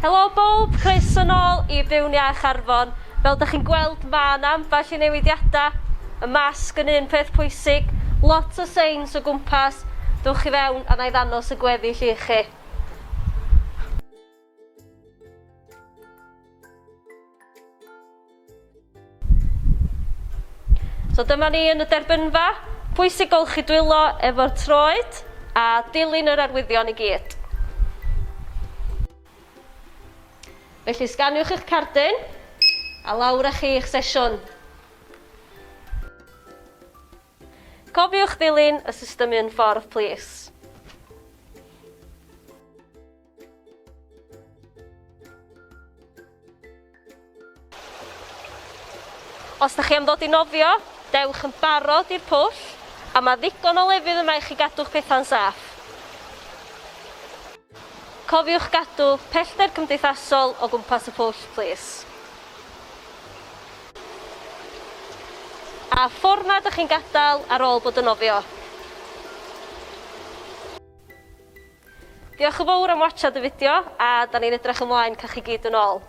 Helo bowb, croeso nôl i Byw'n Iach Arfon. Fel dych chi'n gweld ma' 'na ambell i newidiadau, y masg yn un peth pwysig, lot o signs o gwmpas, dowch i fewn a na i ddanos y gweddill i chi. So dyma ni yn y derbynfa. Pwysig golchi dwylo efo'r troed a dilyn yr arwyddion i gyd. Felly sganiwch eich cardyn a lawr â chi i'ch sesiwn. Cofiwch ddilyn y system un ffordd plîs. Os da chi am ddod i nofio, dewch yn barod i'r pwll, a mae ddigon o lefydd yma i chi gadw'ch pethau'n saff. Cofiwch gadw pellter cymdeithasol o gwmpas y pwll, plîs. A ffordd 'ma dych chi'n gadael ar ôl bod yn nofio. Diolch yn fowr am watsiad y fideo a 'dan ni'n edrych ymlaen cael chi gyd yn ôl.